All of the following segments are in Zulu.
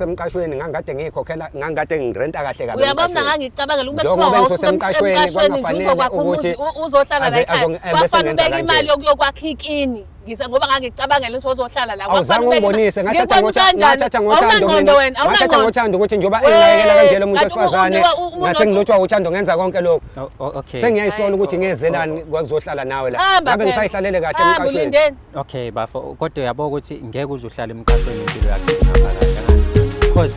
emqashweni ngangikade ngiyikhokhela, ngangikade ngirenta kahle kabi. Uyabona, emqashweni. ngangicabangela ukube kuthiwa Njengoba wawusuka ngisemqashweni, emqashweni nje kwakungafanele uzokwakha ukuthi umuzi, uzohlala la ekhaya. bese Kwakufanele ngenza ubeke kanje. imali yokuyokwakha ikini. Ngise ngoba ngangicabangela ukuthi uzohlala la. Awuzange Kwakufanele ubeke ungibonise, ngathatha Ngikubonisa kanjani? ngathatha ngothando Awunangqondo mina. wena, Ngathatha awunangqondo. ngothando ukuthi njengoba Wee, enginakekela kanje lo muntu kanti wesifazane, umuntu ngase ngilotshwa uthando ngenza konke lokhu. Okay. Sengiyayisola ukuthi ngezelani kwakuzohlala nawe la. Hamba Ngabe phela. ngisayihlalele kahle Hamba, emqashweni. ulindeni. Okay bafo, kodwa uyabo ukuthi ngeke uze uhlale emqashweni impilo yakho ngaphakathi angazi. Because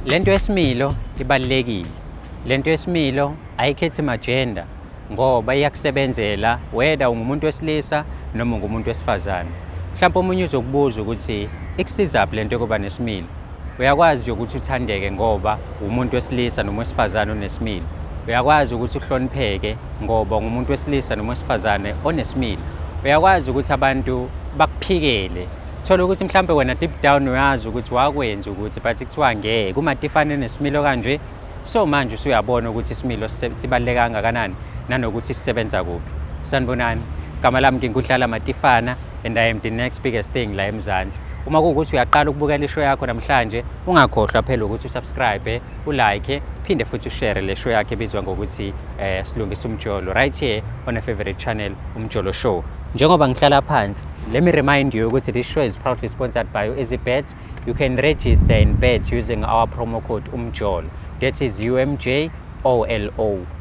lento yesimilo ibalulekile. Lento yesimilo ayikhethi magender ngoba iyakusebenzela whether ungumuntu wesilisa noma ungumuntu wesifazane. Mhlawumbe omunye uzokubuza ukuthi ikusizaphi lento yokuba nesimilo. Uyakwazi nje ukuthi uthandeke ngoba umuntu wesilisa noma wesifazane onesimilo. Uyakwazi ukuthi uhlonipheke ngoba ungumuntu wesilisa noma wesifazane onesimilo. Uyakwazi ukuthi abantu bakuphikele, thola ukuthi mhlawumbe wena deep down uyazi ukuthi wakwenza ukuthi, but kuthiwa ngeke uMatifane nesimilo kanje. So manje usuyabona ukuthi isimilo sibaluleke kangakanani nanokuthi sisebenza kuphi. Sanibonani, gama lami nginguDlala Matifana and I am the next biggest thing la eMzansi. Uma kuwukuthi uyaqala ukubukela ishow yakho namhlanje, ungakhohlwa phela ukuthi usubscribe, ulike, phinde futhi ushare le show yakho ebizwa ngokuthi Silungisa Umjolo right here on a favorite channel, Umjolo Show. Njengoba ngihlala phansi, let me remind you ukuthi this show is proudly sponsored by EasyBet. You can register and bet using our promo code UMJOLO. That is UMJOLO.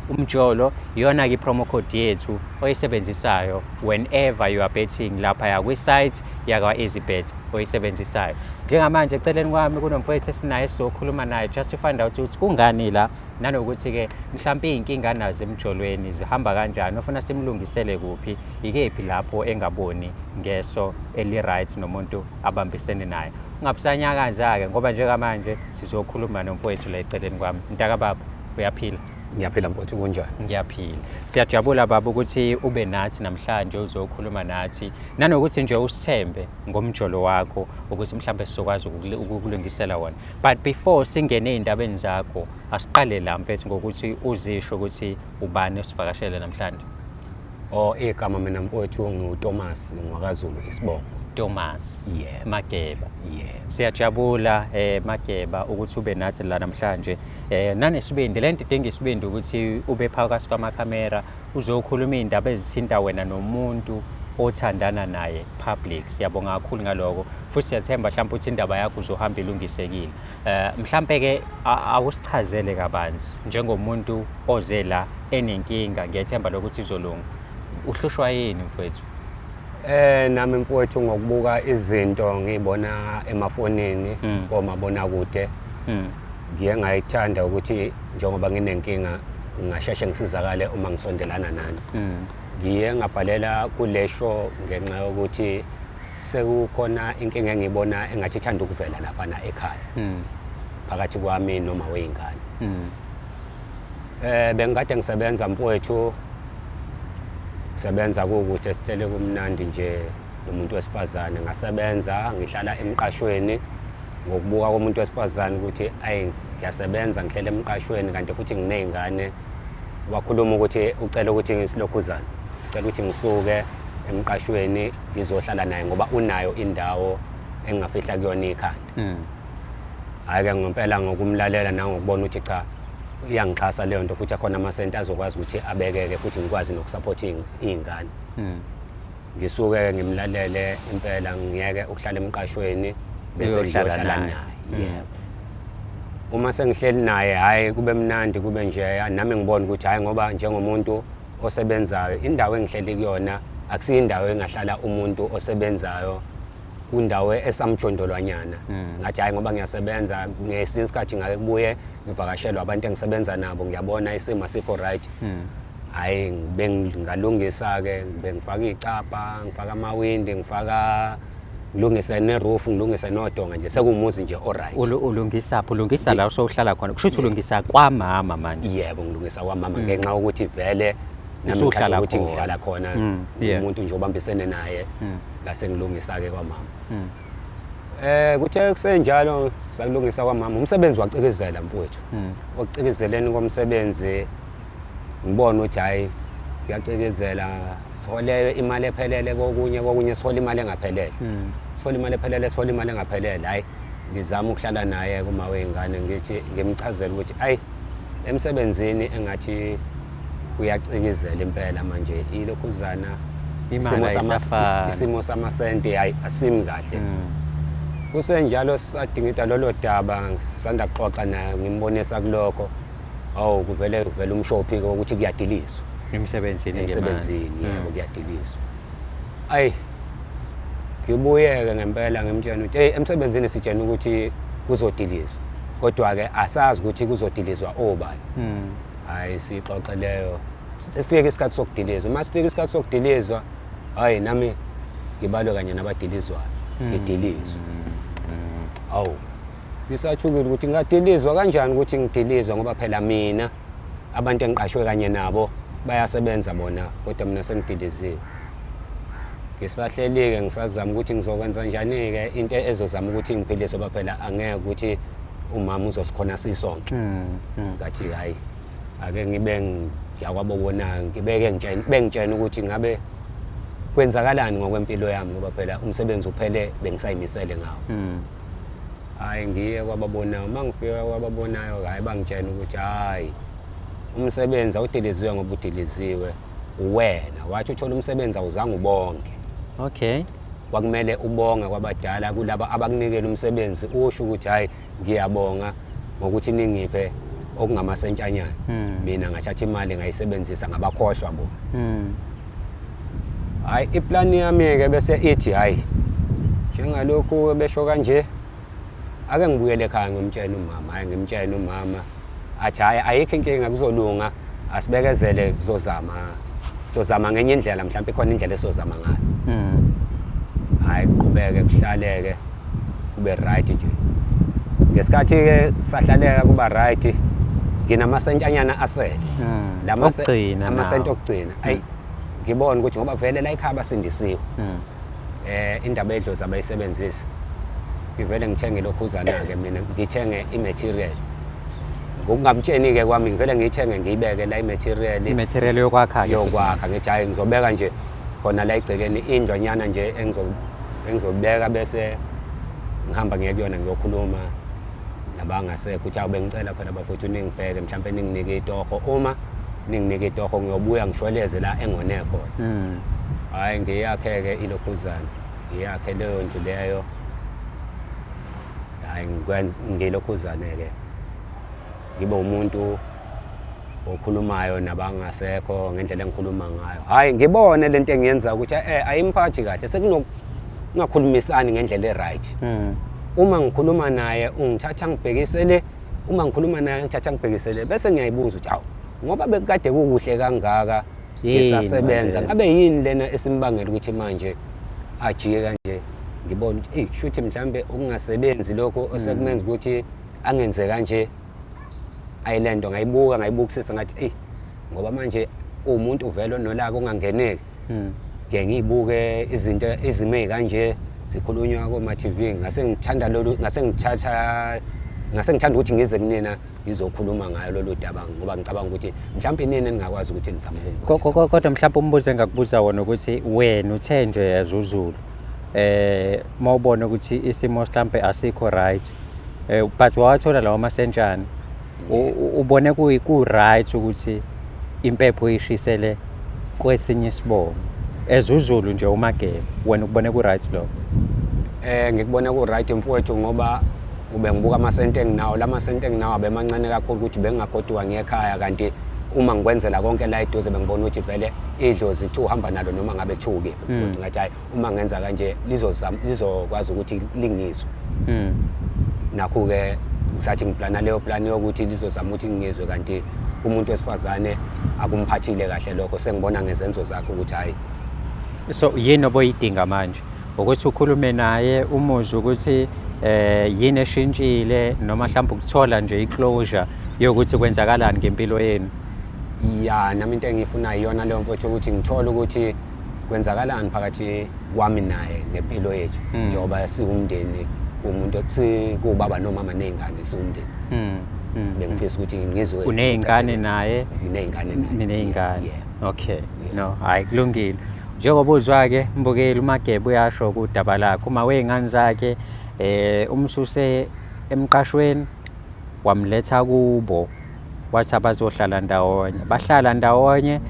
Umjolo iyona ke promo code yethu oyisebenzisayo whenever you are betting lapha kwi-site yakwa EasyBet oyisebenzisayo. Njengamanje eceleni kwami kunomfowethu esinaye esizokhuluma naye just to find out ukuthi kungani la, nanokuthi ke mhlawumbe iy'nkinga anazo emjolweni zihamba kanjani, ufuna simlungisele kuphi, ikephi lapho engaboni ngeso eli-right nomuntu abambisene naye. Ungabusanyakaza-ke ngoba njengamanje sizokhuluma nomfowethu la eceleni kwami. Mntakababa, uyaphila? Ngiyaphila mfowethu, kunjani? Ngiyaphila. Siyajabula baba ukuthi ube nathi namhlanje uzokhuluma nathi, nanokuthi nje usithembe ngomjolo wakho ukuthi mhlawumbe sizokwazi ukukulungisela wona. But before singene ey'ndabeni zakho, asiqale la mfethu ngokuthi uzisho ukuthi ubani osivakashele namhlanje. Oh, igama mina mfowethu ngiwuThomas, ngwakaZulu isibongo. Thomas. Yebo. Mageba. Yebo. Siyajabula Mageba ukuthi ube nathi la namhlanje. Nanesibindi, lento idinga isibindi ukuthi ube phakathi kwamakhamera uzokhuluma iy'ndaba ezithinta wena nomuntu othandana naye public. Siyabonga kakhulu ngaloko, futhi siyathemba mhlawumbe ukuthi indaba yakho uzohamba ilungisekile. Mhlampe ke awusichazele kabanzi njengomuntu oze la enenkinga, ngiyethemba lokuthi izolunga. Uhlushwa yini mfowethu? Nami mfowethu ngokubuka izinto ngiyibona emafonini, komabonakude, ngiye ngayithanda ukuthi njengoba nginenkinga ngingasheshe ngisizakale uma ngisondelana nani. Ngiye ngabhalela kule show ngenxa yokuthi sekukhona inkinga engiyibona engathi ithanda ukuvela laphana ekhaya phakathi kwami noma wey'ngane. Bengikade ngisebenza mfowethu, ngisebenza kukuhle, sihlele kumnandi nje nomuntu wesifazane. Ngasebenza ngihlala emqashweni ngokubuka komuntu wesifazane ukuthi ayi ngiyasebenza ngihlele emqashweni kanti futhi nginey'ngane. Wakhuluma ukuthi ucela ukuthi ngisilokhuzane, ucela ukuthi ngisuke emqashweni ngizohlala naye ngoba unayo indawo engingafihla kuyona ikhanda. Hhayi-ke ngempela ngokumlalela nangokubona ukuthi cha iyangixhasa leyo nto, futhi akhona amasenti azokwazi ukuthi abekeke futhi ngikwazi nokusupport iy'ngane. Ngisuke ngimlalele impela, ngiyeke ukuhlala emqashweni bese Uyohlala ngiyohlala naye. naye. Yebo. Uma sengihleli naye hhayi kube mnandi kube nje, nami ngibona ukuthi hhayi ngoba njengomuntu osebenzayo indawo engihleli kuyona akusiyo indawo engahlala umuntu osebenzayo, kundawo esamjondolwanyana. Ngathi hhayi ngoba ngiyasebenza, ngesinye isikhathi ngake kubuye ngivakashelwe abantu engisebenza nabo, ngiyabona isimo asikho right. Hhayi bengingalungisa-ke, bengifaka iy'cabha, ngifaka amawindi, ngifaka ngilungise ne-roof, ngilungise nodonga nje, sekuwumuzi nje o-right. Ulungisaphi? Ulungisa la usowuhlala khona? Kusho ukuthi ulungisa kwamama manje? Yebo, ngilungisa kwamama ngenxa yokuthi vele nami Usuhlala ngithatha ukuthi khona. ngihlala khona, umuntu nje obambisene naye, ngase ngilungisa-ke kwamama. Kuthe kusenjalo sakulungisa kwamama, umsebenzi wacikizela mfowethu. Okucikizeleni komsebenzi ngibona ukuthi hayi kuyacikizela, sihole imali ephelele kokunye, kokunye sihole imali engaphelele. Sihole imali ephelele, sihole imali engaphelele. Hayi ngizama ukuhlala naye kuma wey'ngane, ngithi ngimchazele ukuthi ayi emsebenzini engathi kuyacikizela impela manje, ilokhuzana Imali ayisafani. Isimo samasenti hayi asimi kahle. Kusenjalo sadingida lolo daba, ngisanda kuxoxa naye ngimbonisa kulokho. Awu kuvele kuvele umshophi-ke ukuthi kuyadilizwa emsebenzini. Emsebenzini, yebo, kuyadilizwa. Ayi ngibuyeke ngempela ngimtshela ukuthi hey, emsebenzini sitshena ukuthi kuzodilizwa, kodwa-ke asazi ukuthi kuzodilizwa obani. Hayi sixoxe leyo, sifike isikhathi sokudilizwa. Uma sifika isikhathi sokudilizwa, hayi nami ngibalwe kanye nabadilizwayo, ngidilizwe. Hawu ngisathukile ukuthi ngingadilizwa kanjani, ukuthi ngidilizwa ngoba phela mina abantu engiqashwe kanye nabo bayasebenza bona, kodwa mina sengidiliziwe. Ngisahleli-ke ngisazama ukuthi ngizokwenza njani-ke into ezozama ukuthi ngiphilise, ngoba phela angeke ukuthi umama uzosikhona sisonke. Ngathi hayi ake ngibe ngiyakwabobona, ngibeke bengitshena ukuthi ngabe kwenzakalani ngokwempilo yami, ngoba phela umsebenzi uphele bengisayimisele ngawo. Hayi ngiye kwababonayo, uma ngifika kwababonayo hayi bangitshena ukuthi hayi umsebenzi awudiliziwe ngoba udiliziwe uwena, wathi uthola umsebenzi awuzange ubonge. Kwakumele ubonge kwabadala kulaba abakunikela umsebenzi, usho ukuthi hayi ngiyabonga ngokuthi ningiphe okungamasentshanyana. Mina ngathatha imali ngayisebenzisa ngabakhohlwa bona. Hayi iplani yami-ke bese ithi hayi njengalokhu besho kanje, ake ngibuyele ekhaya ngimtshene umama. Hayi ngimtshene umama athi hayi ayikho inkinga, kuzolunga, asibekezele, kuzozama, sozama ngenye indlela, mhlawumbe ikhona indlela esozama ngayo. Hayi kuqhubeke kuhlaleke kube right nje. Ngesikhathi-ke sahlaleka kuba right, nginamasentshanyana asele. Okugcina amasenti nawo. okugcina. Ayi ngibona ukuthi ngoba vele la ekhaya basindisiwe. Indaba yedlozi abayisebenzisi. Ngivele ngithenge lokhuzana-ke mina, ngithenge i-material. Ngokungamtsheni-ke kwami ngivele ngiyithenge ngiyibeke la i-material. I-material yokwakha-ke futhi. Yokwakha, ngithi hayi ngizobeka nje khona la egcekeni indlwanyana nje engizobeka, bese ngihamba ngiye kuyona ngiyokhuluma nabangasekho ukuthi awu bengicela phela bafowethu ningibheke, mhlampe ninginike itoho. Uma ninginike itoho ngiyobuya ngishweleze la engone khona. Hhayi ngiyakhe-ke ilokhuzana, ngiyakhe leyo ndlu leyo. Hhayi ngilokhuzane-ke ngibe umuntu okhulumayo nabangasekho ngendlela engikhuluma ngayo. Hhayi ngibone lento engiyenza ukuthi ayimphathi kahle, sekunokungakhulumisani ngendlela e-right. Uma ngikhuluma naye ungithatha ngibhekisele, uma ngikhuluma naye ngithatha ngibhekisele, bese ngiyayibuza ukuthi hawu ngoba bekade kukuhle kangaka ngisasebenza, ngabe yini lena esimbangela ukuthi manje ajike kanje? Ngibona ukuthi eyi kushuthi mhlambe ukungasebenzi lokho osekumenza ukuthi angenze kanje. Ayilento ngayibuka ngayibukisisa ngathi eyi ngoba manje umuntu vele onolaka ongangeneki. Ngeke ngiyibuke izinto izimo kanje zikhulunywa koma TV, ngase ngithanda lolu, ngase ngithatha, ngase ngithanda ukuthi ngize kunina ngizokhuluma ngayo lolu daba, ngoba ngicabanga ukuthi mhlawumbe inini eningakwazi ukuthi nizame ukungibonisa. Kodwa mhlawumbe umbuzo engakubuza wona ukuthi wena uthe nje as uZulu mawubona ukuthi isimo mhlambe asikho right, but wawathola lawo masentshana, ubone ku right ukuthi impepho uyishisele kwesinye isibongo as uZulu nje uMageba, wena ukubone ku right lokho? Ngikubona ku right mfowethu, ngoba ube ngibuka amasenti enginawo, la masenti enginawo abemancane kakhulu ukuthi bengingagoduka ngiye ekhaya, kanti uma ngikwenzela konke la eduze bengibona ukuthi vele idlozi kuthiwa uhamba nalo noma ngabe kuthiwa ukephi. Futhi ngathi hayi uma ngenza kanje lizokwazi ukuthi lingizwe. Nakho-ke ngisathi ngiplana leyo plan yokuthi lizozama ukuthi ngizwe, kanti umuntu wesifazane akumphathile kahle lokho, sengibona ngezenzo zakhe ukuthi hayi. So yini oboyidinga manje? Ukuthi ukhulume naye umuzwe ukuthi yini eshintshile, noma mhlawumbe ukuthola nje i-closure yokuthi kwenzakalani ngempilo yenu? Ya, nami into engiyifunayo iyona leyo mfowethu, ukuthi ngithole ukuthi kwenzakalani phakathi kwami naye ngempilo yethu, njengoba siwumndeni Umuntu othi kuwubaba nomama ney'ngane siwumndeni. Bengifisa ukuthi ngizwe. Uney'ngane naye? Siney'ngane naye. Niney'ngane. Yeah. Okay. No, hayi kulungile. Njengoba uzwa-ke mbukeli, uMageba uyasho kudaba lakhe, uma wey'ngane zakhe umsuse emqashweni wamletha kubo, wathi abazohlala ndawonye. Bahlala ndawonye,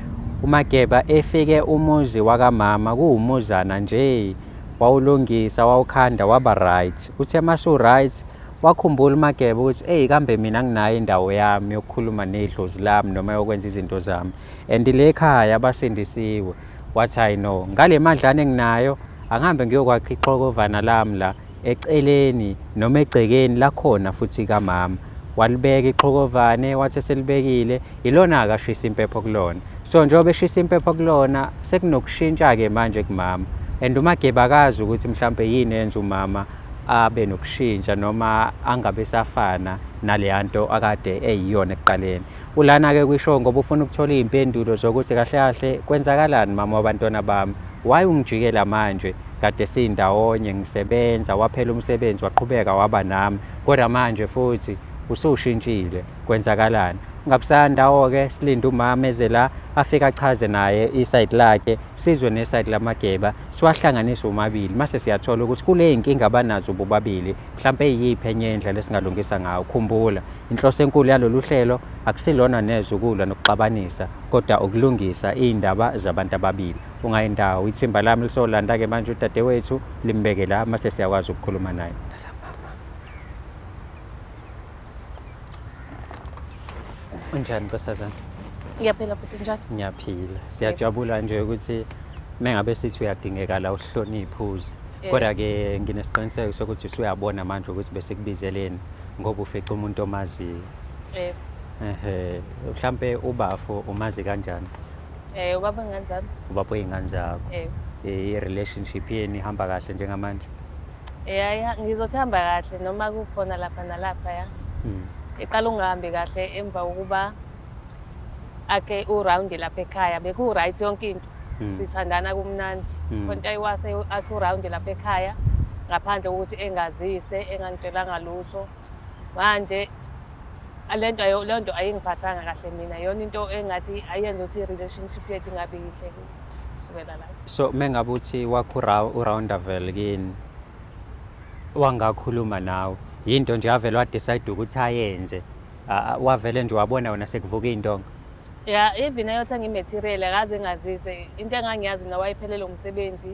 uMageba efike umuzi wakamama kuwumuzana nje, wawulungisa wawukhanda waba right. Uthe masu right wakhumbula uMageba ukuthi eyi kambe mina nginayo indawo yami yokukhuluma nedlozi lami noma yokwenza izinto zami, and le khaya basindisiwe. Wathi hayi no, ngale madlana enginayo angihambe ngiyokwakha ixokovana lami la eceleni noma egcekeni lakhona futhi kamama. Walibeka ixhokovane, wathi eselibekile ilona-ke ashisa impepho kulona. So njengoba eshisa impepho kulona sekunokushintsha-ke manje kumama, and uMageba akazi ukuthi mhlampe yini enza umama abe nokushintsha noma angabe safana naleya nto akade eyiyona ekuqaleni. Ulana-ke kwishow ngoba ufuna ukuthola iy'mpendulo zokuthi kahle kahle kwenzakalani mama wabantwana bami, why ungijikela manje, kade siyindawonye ngisebenza, waphela umsebenzi waqhubeka waba nami, kodwa manje futhi usushintshile, kwenzakalani? Ungabusaya ndawo-ke, silinde umama eze la afike achaze naye isayidi lakhe, sizwe nesayidi laMageba, siwahlanganise omabili, mase siyathola ukuthi kule y'nkinga abanazo bobabili mhlampe iyiphi enye indlela esingalungisa ngayo. Khumbula, inhloso enkulu yalolu hlelo akusilona neze ukulwa nokuxabanisa, kodwa ukulungisa iy'ndaba zabantu ababili. Ungayindawo, ithimba lami lisolanda-ke manje udadewethu limbeke la, mase siyakwazi ukukhuluma naye. Unjani nkosazana? Ngiyaphila bhuti, njani? Ngiyaphila. Siyajabula nje ukuthi mengabe sithi uyadingeka la uhloniphe uze. Kodwa-ke nginesiqiniseko sokuthi usuyabona manje ukuthi besikubizeleni ngoba ufica umuntu omaziyo. Yebo. Ehhe, mhlampe ubafo umazi kanjani? Ubaba wey'ngane zami. Ubaba wey'ngane zakho. Yebo. I-relationship yenu ihamba kahle njengamanje? Ya, ngizothi hamba kahle noma kukhona lapha nalapha ya. Iqala ungahambi kahle emva kokuba akhe urawundi lapha ekhaya, beku-right yonke into. Sithandana kumnandi. Konke ayiwase akhe urawundi lapha ekhaya ngaphandle kokuthi engazise, engangitshelanga lutho. Manje le nto ayingiphathanga kahle mina, iyona into engathi ayenza ukuthi i-relationship yethu ingabi yinhle kusukela lapho. So mengabe uthi wakho uroundavel kini wangakhuluma nawe, yinto nje avele wadecide ukuthi ayenze, wavele nje wabona wena sekuvuka iy'ntonga? Ya, even ayothenga i-material akaze engazise. Into engangiyazi mina wayephelelwe umsebenzi,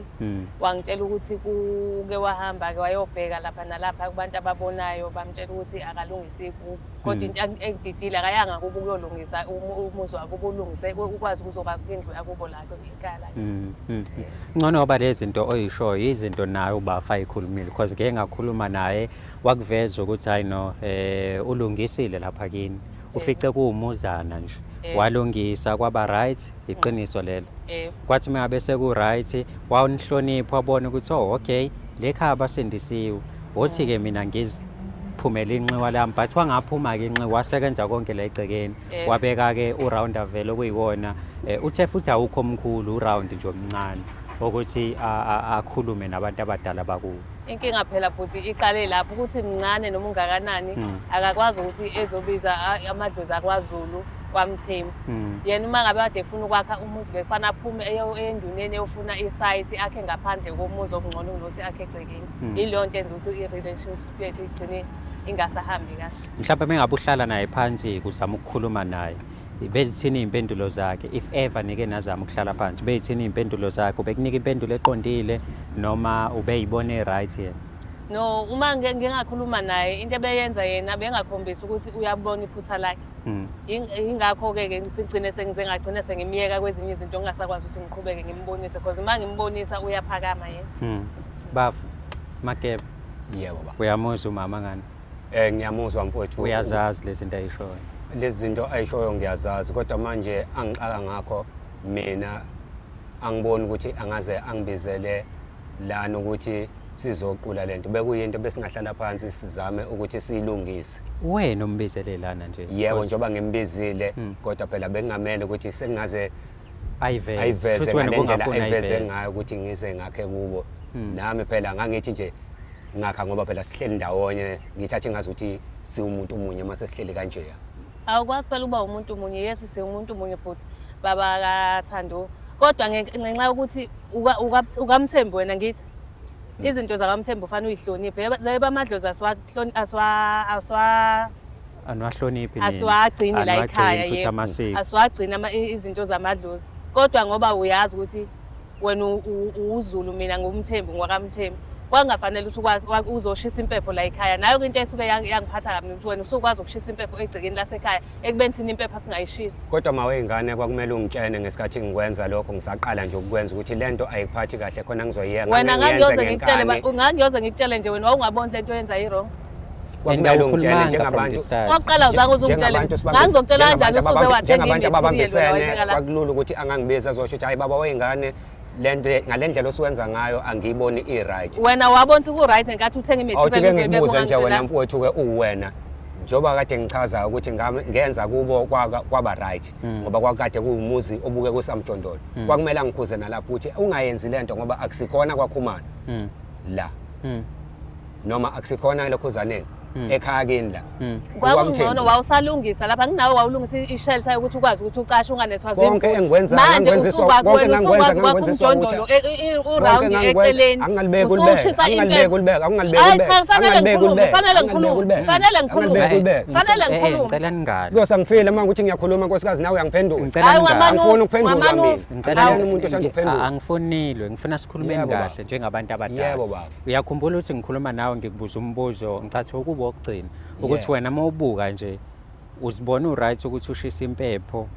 wangitshela ukuthi kuke wahamba-ke wayobheka lapha nalapha kubantu ababonayo, bamtshela ukuthi akalungisi kubo. Kodwa into engididile akayanga kubo ukuyolungisa umuzi wakubo, ulungise ukwazi ukuzokwakha indlu yakubo la ekhaya lakithi. Ngcono ngoba lezi zinto oyishoyo izinto naye ubafa ayikhulumile, because ngeke ngakhuluma naye wakuveza ukuthi hayi no, ulungisile lapha kini. Ufice kuwumuzana nje. Walungisa kwaba right, iqiniso lelo. Kwathi mengabe seku right, wawunihlonipha wabona ukuthi oh okay, le khaya basindisiwe. Wothi ke mina ngiziphumela inxiwa lami, but wangaphuma ke inxiwa, wasebenza konke la egcekeni. Wabeka ke uround avele okuyiwona. Uthe futhi awukho omkhulu uround nje omncane ukuthi akhulume nabantu abadala bakubo. Inkinga phela bhuti iqale lapho ukuthi mncane noma ungakanani, akakwazi ukuthi ezobiza amadlozi akwaZulu kwaMthembu. Yena uma ngabe kade efuna ukwakha umuzi bekufanele aphume enduneni eyofuna isite akhe ngaphandle komuzi okungcono kunokuthi akhe egcekeni. Yileyo nto enza ukuthi i-relationship yethu igcine ingasahambi kahle. Mhlawumbe mengabe uhlala naye phansi uzama ukukhuluma naye, bezithini iy'mpendulo zakhe? If ever nike nazama ukuhlala phansi, bezithini iy'mpendulo zakhe? Ubekunika impendulo eqondile noma ubeyibona e-right yena? No, uma ngingakhuluma naye, into ebeyenza yena bengakhombisi ukuthi uyabona iphutha lakhe. Yingakho-ke ke sigcine sengize ngagcina sengimyeka kwezinye izinto ngingasakwazi ukuthi ngiqhubeke ngimbonise, because uma ngimbonisa uyaphakama yena. Bafu, Mageba. Yebo baba. Uyamuzwa umama ngani? Ngiyamuzwa mfowethu. Uyazazi lezi zinto ayishoyo? Lezi zinto ayishoyo ngiyazazi, kodwa manje angixaka ngakho mina angiboni ukuthi angaze angibizele lana ukuthi sizoqula lento. Bekuyinto besingahlala phansi sizame ukuthi siyilungise. Wena umbizele lana nje? Yebo, njengoba ngimbizile, kodwa phela bekungamele ukuthi sengaze ayiveze. Ayiveze Futhi wena ngale ndlela ubungafuni ayiveze ayiveze. ngayo ukuthi ngize ngakhe kubo. Nami phela ngangithi nje Ngakha ngoba phela sihleli ndawonye, ngithathe ngazuthi siwumuntu munye uma sesihleli kanjeya. Awukwazi phela uba umuntu munye, yes siwumuntu munye bhuti baba kaThando. Kodwa ngenxa yokuthi ukaMthembu wena ngithi izinto zakaMthembu ufanele uyihloniphe. Yebo amadlozi aswa Aniwahloniphi nina. Asiwagcini la Aniwagcini ekhaya futhi yebo. amasiko. Asiwagcini izinto zamadlozi. Kodwa ngoba uyazi ukuthi wena uwuZulu mina ngiwuMthembu ngwakaMthembu. Kwakungafanele ukuthi uzoshisa impepho la ekhaya. Nayo-ke into esuke yangiphatha kabi ukuthi wena usukwazi ukushisa impepho egcekeni lasekhaya ekubeni thina impepho singayishisi. Kodwa ma wey'ngane kwakumele ungitshene ngesikhathi ngikwenza lokho, ngisaqala nje ukukwenza ukuthi le nto ayikuphathi kahle khona ngizoyiyeka. Wena Ngangiyenze ngangiyoze ngikutshele ngenkani. ngangiyoze ngikutshele nje wena wawungaboni le nto oyenza i-wrong. Kwakumele ungitshele Awukhulumanga from njengabantu the start. Okokuqala awuzange uze ungitshele. njengabantu Ngangizokutshela kanjani njengabantu usuze wathenga njengabantu i-material wena ababambisene wayibeka la? kwakulula ukuthi angangibiza azosho ukuthi hayi baba wey'ngane le nto ngale ndlela osuwenza ngayo angiyiboni i-right. Wena wabona ukuthi ku-right ngenkathi uthenga i-material Awuthi ke uzoyibeka ngikubuze nje wena ungangitshelanga. mfowethu-ke uwena njengoba kade ngichaza ukuthi ngenza kubo kwaba right ngoba kwakade kuwumuzi obuke kusamjondolo. Kwakumele angikhuze nalapho ukuthi ungayenzi lento ngoba akusikhona kwaKhumalo la. Noma akusikhona lokhuzaneni ekhaya kini la. Kwakungcono wawusalungisa lapha nginawe wawulungisa i-shelter yokuthi ukwazi ukuthi ucashe unganethwa Konke zimvula. engikwenzayo Manje ngangikwenziswa- usukwazi konke wena engangikwenza usukwazi kwakho ngangikwenziswa umjondolo ukuthi- urawundi Konke engangikwenza- eceleni. angingalibeki ulibeke, Usushisa angingalibeki impepho. ulibeke, angingalibeki Hayi ulibeke, cha kufanele angingalibeki ngikhulume, ulibeke, kufanele angingalibeki ngikhulume, ulibeke, kufanele ngikhulume, angingalibeki ulibeke. kufanele ngikhulume. Ngicela ningalwi. Nkosi angifile uma ukuthi ngiyakhuluma nkosikazi nawe uyangiphendula. Ngicela Hayi, ningalwi. Angifuni ukuphendulwa Wamane mina. Ngicela Angifuni umuntu othanda ukuphendula. Angifonilwe, ngifuna sikhulumeni Yebo, baba. kahle njengabantu abadala. Yebo, baba. Uyakhumbula ukuthi ngikhuluma nawe ngikubuza umbuzo ngicathe ukuba okugcina ukuthi Yeah. wena uma ubuka nje uzibona u-right ukuthi ushise impepho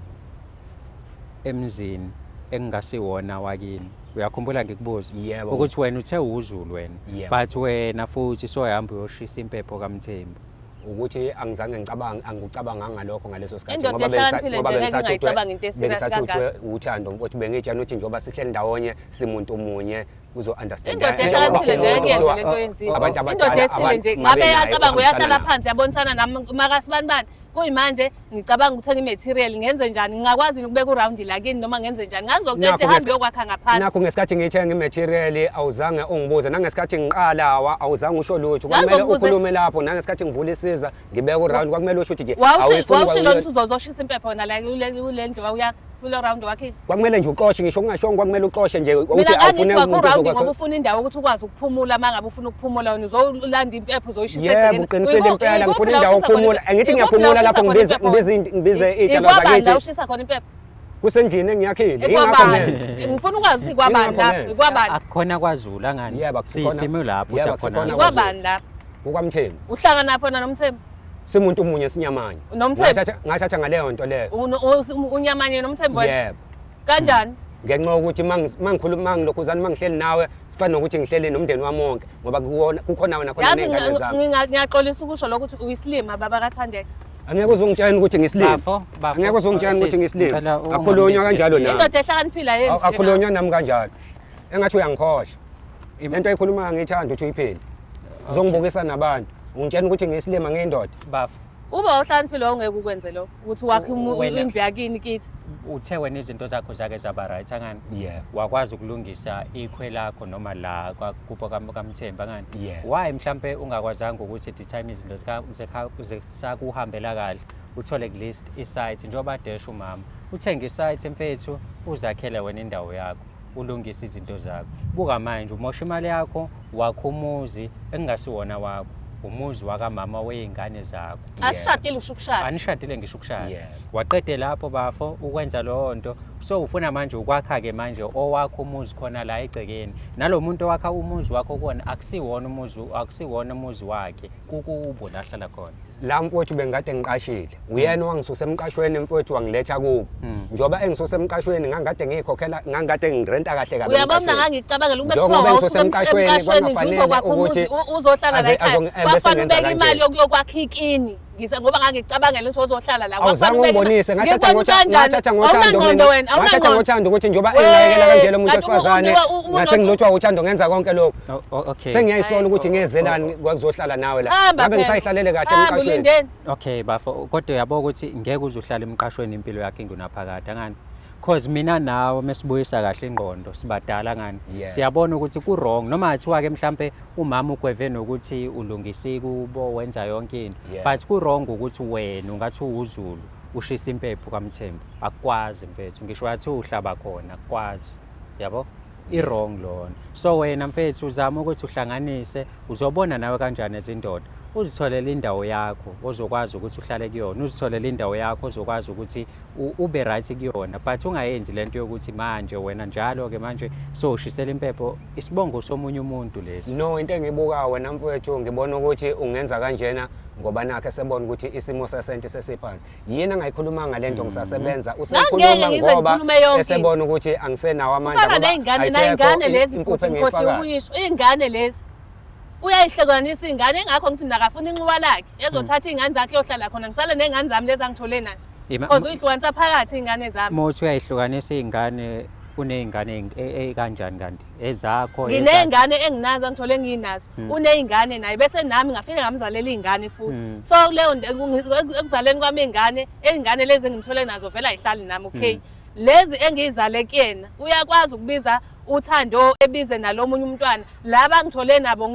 emzini engingasiwona wakini. Uyakhumbula ngikubuza Yebo. ukuthi wena uthe uwuZulu wena Yebo. but wena futhi soyahamba uyoshisa impepho kaMthembu. Ukuthi angizange ngicabange, angikucabanganga ngalokho ngaleso sikhathi Indoda ngoba ehlakaniphile ngoba nje ngeke ingayicabangi into e-serious bengisathuthwe kangaka. uthando mfowethu, bengitshela ukuthi njengoba sihleli ndawonye simuntu munye uzo-understand. Indoda ehlakaniphile nje ngeke yenze lento oyenziwe. Abantu Indoda abadala esile nje abantu ngabe naye yacabanga ohambisana uyahlala nabo. phansi yabonisana nami makasibanibani. Kuyimanje ngicabanga ukuthenga i-material ngenze njani? Ngingakwazi yini ukubeka urawundi la kini noma ngenze njani? Ngangizokutshela ukuthi Nakho hambe uyokwakha ngaphandle. Nakho ngesikhathi ngiyithenga i-material awuzange ungibuze, nangesikhathi ngiqala awuzange usho lutho. Kwakumele Ngangizokubuza- ukhulume lapho, nangesikhathi ngivula isiza ngibeka urawundi kwakumele usho ukuthi nje awuyifuni Wawushilo kwakumele- ukuthi uzozoshisa impepho wena la kule ndlu wawuyakha kulo round wakhile. Kwakumele nje uxoshe, ngisho ungashongo kwakumele uxoshe nje Mina ukuthi ngangithi awufune wakho umuntu urawundi ozokwakha. ngoba ufuna indawo ukuthi ukwazi ukuphumula uma ngabe ufuna ukuphumula wena uzolanda impepho uzoyishisa Yebo, egcekeni. uqinisile impela, Ikuphi ngifuna la indawo ushisa khona yokuphumula. impepho? Angithi Ikuphi la ngiyaphumula ushisa lapho khona impepho? ngibize iy'dalwa Ikwabani la zakithi. ushisa khona impepho? Kusendlini engiyakhile, yingakho Ikwabani? ngenza. Ngifuna ukwazi ukuthi ikwabani Yingakho lapho, ngenza. ikwabani? Akukhona kwaZulu angani? Yebo, akusikhona- Sisime lapho Yebo, ukuthi akukhona. akusikhona Ikwabani lapho? Kukwamthembu. Uhlangana phi wena noMthembu? Simuntu munye sinyamanye. Nomthembu? Ngathatha ngaleyo nto leyo. Unyamanye noMthembu wena? Yebo. Kanjani? Ngenxa yokuthi mangikhuluma mangilokhuzana mangihleli nawe sifana nokuthi ngihleli nomndeni wami wonke ngoba kukhona wena khona Yazi ney'ngane zami. ngiyaxolisa ukusho lokho ukuthi uyisilima baba kaThandeka. Angeke uzongitshela ukuthi ngisilima. Bafo, bafo. Angeke uzongitshela ukuthi Sis, ngisilima. ngicela ungambizi Akhulunywa kanjalo nami. Indoda ehlakaniphile ayenzi nje Akhulunywa nami kanjalo. Engathi uyangikhohlwa. Im- Lento oyikhulumayo angiyithandi ukuthi uyiphinde. Uzongibukisa nabantu. Ungitshela ukuthi ngiyisilima ngiyindoda. Bafo, Uba uhlakaniphile wawungeke ukwenze lokho ukuthi wakhe Wena- indlu yakini kithi. uthe wena izinto zakho zake zaba right angani? Yebo. Wakwazi ukulungisa ikhwe lakho noma la kubo kaMthembu angani? Yebo. Why mhlambe ungakwazanga ukuthi the time izinto zisakuhambela kahle uthole at least i-site njengoba desha umama uthenge i-site mfethu uzakhele wena indawo yakho ulungise izinto zakho. Buka manje umosha imali yakho wakho umuzi engasiwona wakho, umuzi wakamama wey'ngane zakho. Asishadile usho ukushada. Anishadile ngisho ukushada. Yebo. Waqede lapho bafo ukwenza leyo nto. So ufuna manje ukwakha-ke manje owakho umuzi khona la egcekeni. Nalo muntu owakha umuzi wakho kuwona akusiwona umuzi, akusiwona umuzi wakhe, kukubo la ahlala khona. La mfowethu bengikade ngiqashile. Uyena owangisusa emqashweni mfowethu wangiletha kubo. Njengoba engisusa emqashweni ngangikade ngiyikhokhela, ngangikade ngirenta kahle kabi. Uyabona emqashweni. ngangicabangela ukube Njengoba kuthiwa engisusa wawusuka emqashweni, emqashweni nje kwakungafanele uzokwakha umuzi, ukuthi uzohlala la ekhaya. bese Kwakufanele ngenza ubeke kanje. imali yokuyokwakha ikini. Ngise ngoba ngangicabangela ukuthi uzohlala la. Awuzange Kwakufanele ubeke imali. ungibonise, ngathatha Ngikubonisa kanjani? ngathatha ngothando Awunangqondo mina. wena, Ngathatha awunangqondo. ngothando ukuthi njengoba Wee, enginakekela kanjena umuntu kanti wesifazane, umuntu ngase ngilotshwa uthando ngenza konke lokho. Okay. Sengiyayisola ukuthi ngezelani kwakuzohlala nawe la. Hamba Ngabe phela. ngisayihlalele kahle Hamba emqashweni. ulindeni. Okay bafo, kodwa uyabo ukuthi ngeke uze uhlale emqashweni impilo yakho ingunaphakade angani? Cause mina nawe mesibuyisa kahle ingqondo sibadala ngani Yeah. siyabona ukuthi ku wrong noma ngathiwa ke mhlambe umama ugweve nokuthi ulungisa ikubo wenza yonke into Yeah. but ku wrong ukuthi wena ungathi uwuZulu ushisa impepho kaMthembu akukwazi mfethu ngisho wathi uhlaba khona akukwazi yabo i-wrong lona so wena mfethu uzama ukuthi uhlanganise uzobona nawe kanjani ezindoda uzitholele indawo yakho ozokwazi ukuthi uhlale kuyona uzitholele indawo yakho ozokwazi ukuthi ube right kuyona but ungayenzi lento yokuthi manje wena njalo-ke manje sowushisela impepho isibongo somunye umuntu lesi. No, into engiyibukayo wena mfowethu ngibona ukuthi ungenza kanjena ngoba nakhe sebona ukuthi isimo sesenti sesiphansi. Yini angayikhulumanga lento ngisasebenza Ngangeke usekhuluma ngize ngoba ngikhulume yonke into. esebona ukuthi angisenawo amandla Kufana ngoba ney'ngane ayisekho nay'ngane lezi impuphu bhuti ngikhohliwe engiyifakayo. ukuyisho iy'ngane lezi uyayihlukanisa iy'ngane ingakho ngithi mina akafuni inxiwa lakhe ezothatha iy'ngane zakhe yohlala khona ngisale ney'ngane zami lezi angithole nazo Ima- cause uyihlukanisa phakathi iy'ngane zami. Uma uthi uyayihlukanisa iy'ngane uney'ngane ey'kanjani kanti ezakho? Nginey'ngane enginazo angithole nginazo uney'ngane naye bese nami ngafike ngamzalela iy'ngane futhi so kuleyo ekuzaleni kwami iy'ngane iy'ngane lezi engimthole nazo vele ayihlali nami okay lezi engiyizale kuyena uyakwazi ukubiza uThando ebize nalomunye umntwana laba ngithole nabo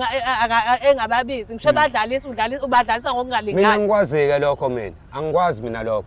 engababizi ngisho ebadlalisa udlalisa ubadlalisa Mina ngokungalingani. angikwazi-ke lokho mina angikwazi mina lokho.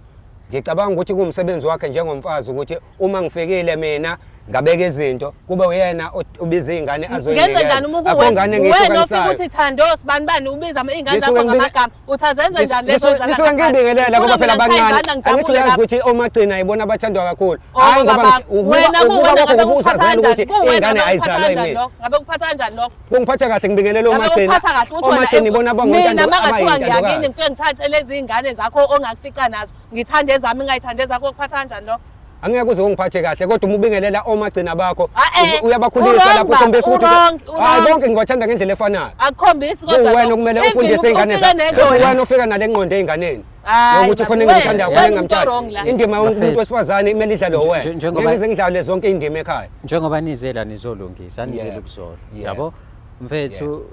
Ngicabanga ukuthi kuwumsebenzi wakhe njengomfazi ukuthi uma ngifikile mina ngabeka izinto kube uyena ubiza iy'ngane Ngenze njani uma azoyinikeza. Akho ngane kuwena wena ofika engiyihlukanisayo. uthi Thando sibani bani ubiza iy'ngane Ngisuke zakho ngamagama uthi azenze njani lezo Ngisuke ezala ngibingelela ngoba phela bancane. Angithi uyazi ukuthi omagcina yibona abathandwa kakhulu. Hhayi ngoba wena ukuba kuwena kwakho ngabe ukuba kuphatha usazela kanjani ukuthi kuwena iy'ngane ngabe kuphatha ayizalwa kanjani yimina. lokho ngabe kuphatha kanjani lokho Kungiphatha kahle ngibingelela ngabe omagcina. kuphatha kahle ukuthi Omagcina ibona mina abangontando mangathiwa ngiyakini abayintandokazi. ngifike ngithathe lezi iy'ngane zakho ongakufica nazo ngithande ezami ngingayithandi ezakho kuphatha kanjani lokho? Angeke uze ungiphathe kahle kodwa uma ubingelela omagcina bakho Ah, eh. uyabakhulisa U-wrong lapho baba, ukhombisa ukuthi u-wrong, hayi u-wrong. bonke ngibathanda ngendlela efanayo. Akukhombisi kodwa Kuwena lokho. okumele Even ufundise iy'ngane ufike zakho. nendoda. Wena ofika nale ngqondo ey'nganeni. Hayi, Yokuthi baba, khona wena- engimthandayo khona wena umuntu engingamthandi. o-wrong la. Indima yomuntu Bafethu. wesifazane kumele idlalwe wena. Njengoba- Ngeke ngize ngidlale zonke iy'ndima ekhaya. Njengoba nize la nizolungisa anizele Yeah. ukuzola Yeah. yabo mfethu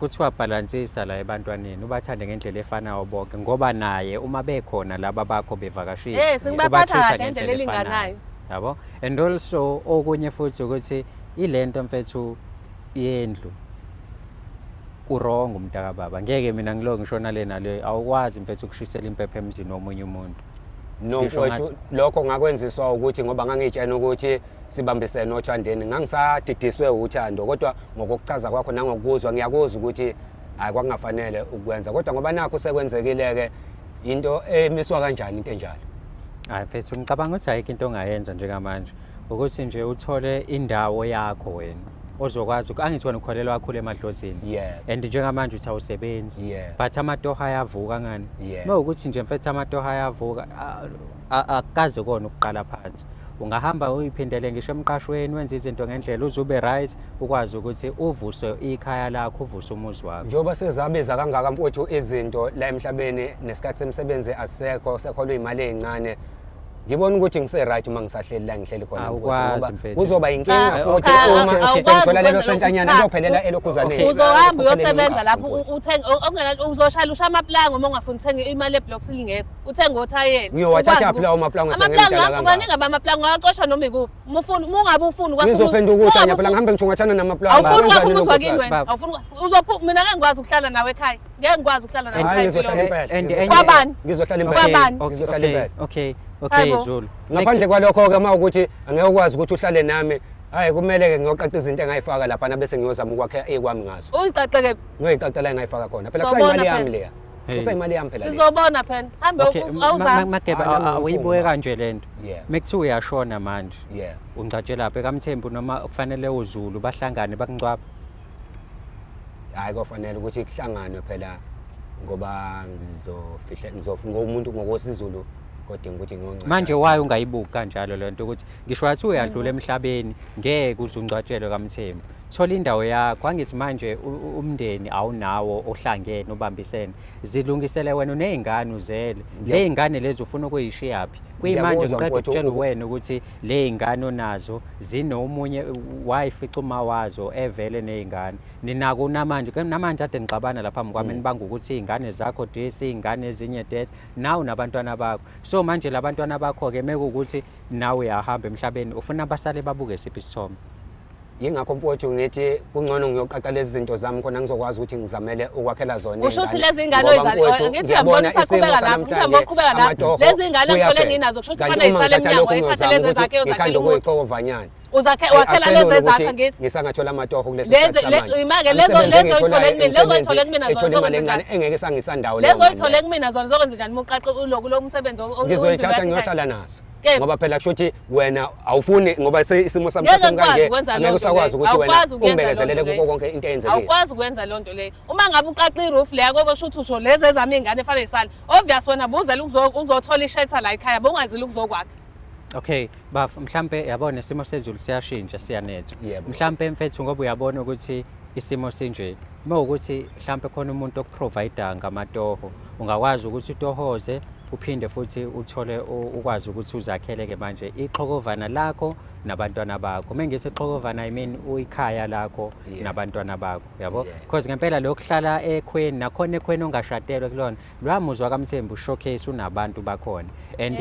kuthiwa bhalansisa la ebantwaneni ubathande ngendlela efanayo bonke ngoba naye uma bekhona laba bakho bevakashile Yes, ngibaphatha uba-treat-a kahle ngendlela elinganayo. yabo and also okunye futhi ukuthi ilento mfethu yendlu urongo mntakababa ngeke mina ngilo ngisho nale nale awukwazi mfethu ukushisela impepho emzini womunye umuntu. No Ngisho mfowethu ngathi- lokho ngakwenziswa ukuthi ngoba ngangitshena ukuthi sibambisene othandeni ngangisadidiswe uthando kodwa ngokuchaza kwakho nangokuzwa ngiyakuzwa ukuthi hayi kwakungafanele ukwenza kodwa ngoba nakho sekwenzekile-ke into emiswa kanjani into enjalo. Hayi mfethu ngicabanga ukuthi ayikho into ongayenza njengamanje ukuthi nje uthole indawo yakho wena ozokwazi angithi wena ukholelwa kakhulu emadlozini Yeah. and njengamanje uthi awusebenzi Yeah. but amatoho ayavuka ngani Yeah. uma ukuthi nje mfethu amatoho ayavuka akukaze kona ukuqala phansi ungahamba uyiphindele ngisho emqashweni wenze izinto ngendlela uze ube right ukwazi ukuthi uvuse ikhaya lakho uvuse umuzi wakho. Njengoba sezabiza kangaka mfowethu izinto la emhlabeni nesikhathi semsebenzi asisekho sekholwa iy'mali ey'ncane ngibona ukuthi ngise-right uma ngisahleli la ngihleli khona mfowethu Awukwazi, ngoba mfethu. kuzoba inkinga Cha, futhi cha, uma awukwazi sengithola lelo ukwenza sentanyana lokhu. liyophelela elokhuzaneni. Uzohamba Liyophelela uyosebenza emgaqo, lapho mfowethu. uthenge okungena uzoshayela usha amapulango uma ungafuni uthenga imali eblocks lingekho uthenge othayela. Ngiyowathathaphi lawo mapulango Amapulango sengimdala akho kangaka? maningi amapulango awacosha noma ikuphi. Uma ufuna uma ungabe ufuni ukwakha Ngizophenduka uma uhlanya ungabe phela ufuni- ngihambe ngithungathana namapulango. Awufuni ukwakha Ngenzani umuzi lokhu wakini kusasa? wena. Baba. Awufuni uzophu mina ngeke ngikwazi ukuhlala nawe ekhaya. Ngeke ngikwazi ukuhlala nawe Hhayi ekhaya ngizohlala impilo. impela. Kwabani? Ngizohlala impela. Kwabani? Ngizohlala impela. Okay, okay Hayibo. Zulu. Ngaphandle kwalokho-ke uma ukuthi angeke ukwazi ukuthi uhlale nami hhayi kumele-ke ngiyoqaqa izinto engayifaka laphana bese ngiyozama ukwakha ekwami ngazo. Uyiqaqe kephi? Ngiyoyiqaqela engayifaka khona. Phela Sobona kusayimali yami phela. leya. Hey. Kusayimali yami phela leya. Sizobona phela. Hambe Okay, awuzame. Mageba Hayi, nami awuyibuke ngimfuna. kanje lento. Yeah. Mekuthiwa uyashona manje. Yeah. Ungcwatshelaphi kaMthembu noma kufanele uZulu bahlangane bakungcwaba? Hhayi kofanele ukuthi kuhlanganwe phela ngoba ngizofihla ngomuntu ngokwesiZulu kodinga ukuthi ngiyongcwatsha. Manje why ungayibuki kanjalo lento ukuthi ngisho wathi uyadlula emhlabeni ngeke uze ungcwatshelwe kaMthembu. Thola indawo yakho. Angithi manje umndeni awunawo ohlangene ubambisene. Zilungisele wena uney'ngane uzele. Ley'ngane lezi ufuna ukuyishiyaphi? Kuyimanje Ngiyakuzwa ngiqeda mfowethu, ukutshela wena ukuthi ley'ngane onazo zinomunye wayifica uma wazo evele ney'ngane. Ninako namanje, namanje ade nixabana lapha phambi kwami nibanga ukuthi iy'ngane zakho this, iy'ngane ezinye that, nawe nabantwana bakho. So manje labantwana bakho-ke mekuwukuthi nawe uyahamba emhlabeni, ufuna basale babuke siphi isithombe? Yingakho mfowethu ngithi kungcono ngiyoqaqa lezi zinto zami khona ngizokwazi ukuthi ngizamele ukwakhela zona. Kusho ukuthi lezi ngane oyizali ngithi uyabona usaqhubeka lapho, ngithi uyabona uqhubeka lapho. Lezi ngane ngithole nginazo kusho ukuthi kufanele isale emnyango ethathe lezi zakhe uzakhela umuzi. Uyixovanyana. Uzakhe wakhela lezi ezakhe ngithi. Ngisangathola amatoho kulesi sikhathi samanje. Imake lezo lezo oyithole kumina, lezo oyithole kumina zona imali encane engeke sangisandawo. Lezo oyithole kumina zona zokwenza njani uma uqaqe uloku lo msebenzi Ngizoyithatha ngiyohlala nazo. Ngoba phela kusho ukuthi wena awufuni ngoba isimo sami kanje angeke usakwazi ukuthi wena ungibekezelele kuko konke into eyenzekile. Awukwazi ukwenza leyo nto leyo. Uma ngabe uqaqa i-roof leya kobe kusho ukuthi usho lezi ezami iy'ngane efanele zisale. Obvious wena buzele ukuzothola ishelter la ekhaya bowungazile ukuzokwakha. Okay, baf mhlambe yabona isimo sezulu siyashintsha siyanetha. Mhlambe mfethu ngoba uyabona ukuthi isimo sinje. Uma ukuthi mhlambe khona umuntu okuprovide ngamatoho, ungakwazi ukuthi utohoze uphinde futhi uthole ukwazi ukuthi uzakhele ke manje ixhokovana lakho nabantwana bakho. Uma ngithi ixhokovana I mean uyikhaya lakho nabantwana bakho, yabo? Because ngempela lokuhlala ekhweni nakhona ekhweni ongashadelwe kulona lwamuzwa kaMthembu showcase unabantu bakhona and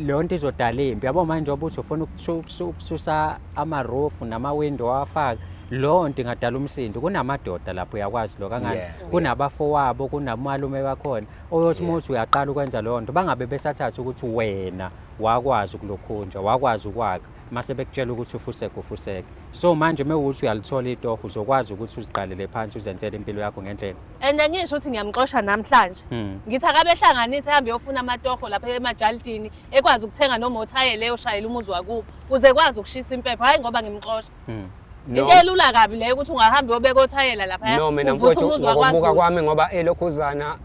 leyo nto izodala impi yabo manje njengoba uthi ufuna ukususa ama-roof nama-window awafake leyo nto ingadala umsindo kunamadoda lapho uyakwazi lokho angani kunabafowabo kunamalume bakhona oyothi uma uthi uyaqala ukwenza leyo nto bangabe besathatha ukuthi wena wakwazi ukulokhunja wakwazi ukwakha mase bekutshela ukuthi ufuseke ufuseke so manje uma ukuthi uyalithola itoho uzokwazi ukuthi uziqalele phansi uzenzele impilo yakho ngendlela. And angisho ukuthi ngiyamxosha namhlanje. Ngithi akabehlanganise ehambe eyofuna amatoho lapha emajalidini ekwazi ukuthenga noma othayela eyoshayela umuzi wakubo kuze ekwazi ukushisa impepho hhayi ngoba ngimxosha. Into elula kabi leyo ukuthi ungahamba uyobeka othayela lapha No mina uvuse mfowethu umuzi ngokubuka wakwaZulu. kwami ngoba elokhuzana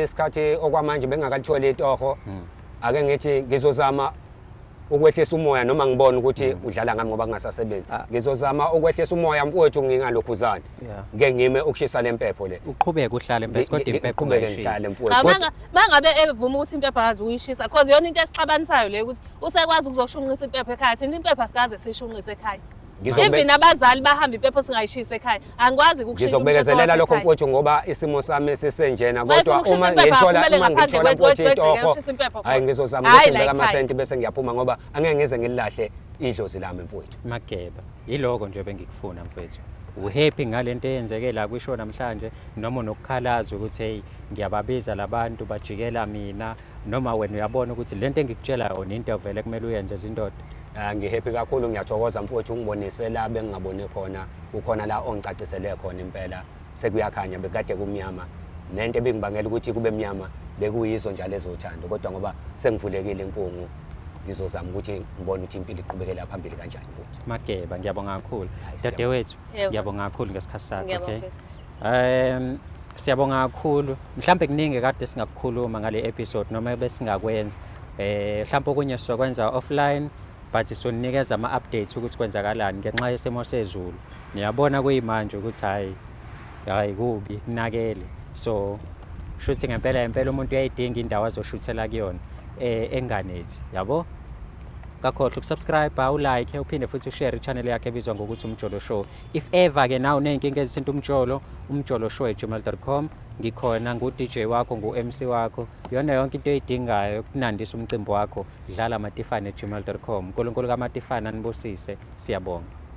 isikhathi okwamanje bengakalitholi itoho ake ngithi ngizozama ukwehlisa umoya noma ngibona ukuthi udlala ngami ngoba kungasasebenzi. Ngizozama ukwehlisa umoya mfowethu ngingalokhuzani. Ngeke ngime ukushisa lempepho le. Uqhubeke uhlale mfethu kodwa impepho ngiqhubeke ungayishisi. ngihlale mfowethu. Cha mangabe evuma ukuthi impepho akaze uyishisa cause iyona into esixabanisayo leyo ukuthi usekwazi ukuzoshunqisa impepho ekhaya thina impepho asikaze siyishunqise ekhaya. Even abazali bahamba impepho singayishisi ekhaya. Angikwazi ukushintsha Ngizokubekezelela lokho mfowethu ngoba isimo sami sisenjena kodwa uma ngithola uma ngithola mfowethu itoho hayi ngizozama ukuthi ngibeke amasenti bese ngiyaphuma ngoba angeke ngize ngililahle idlozi lami mfowethu. Mageba, yiloko nje bengikufuna mfowethu. Uhappy ngalento eyenzeke la kwisho namhlanje noma unokukhalaza ukuthi hey ngiyababiza labantu bajikela mina noma wena uyabona ukuthi lento engikutshela yona into vele kumele uyenze zindoda. Ngihappy kakhulu ngiyathokoza mfowethu ungibonise la bengingaboni khona kukhona la ongicacisele khona impela sekuyakhanya bekade kumnyama nento ebingibangela ukuthi kube mnyama bekuyizo njalo ezothando kodwa ngoba sengivulekile inkungu ngizozama ukuthi ngibone ukuthi impilo iqhubekela phambili kanjani futhi. Mageba ngiyabonga kakhulu dadewethu ngiyabonga kakhulu ngesikhathi sakho okay. Siyabonga kakhulu mhlambe kuningi kade singakukhuluma ngale episode noma besingakwenza mhlambe okunye sizokwenza offline but sizonikeza ama updates ukuthi kwenzakalani ngenxa yesimo sezulu niyabona kuyimanje ukuthi hayi hayi kubi kunakele so shuthi ngempela ngempela umuntu uyayidinga indawo azoshuthela kuyona enganethi yabo. Ngakhohlwa ukusubscribe, ulike, uphinde futhi ushare i-channel yakhe ebizwa ngokuthi Umjolo Show. If ever ke nawe uney'nkinga ezithinta umjolo, umjoloshow@gmail.com. Ngikhona ngu-DJ wakho, ngu-MC wakho. Yona yonke into oyidingayo yokunandisa umcimbi wakho, dlala matifane@gmail.com. uNkulunkulu kaMatifane anibusise. Siyabonga.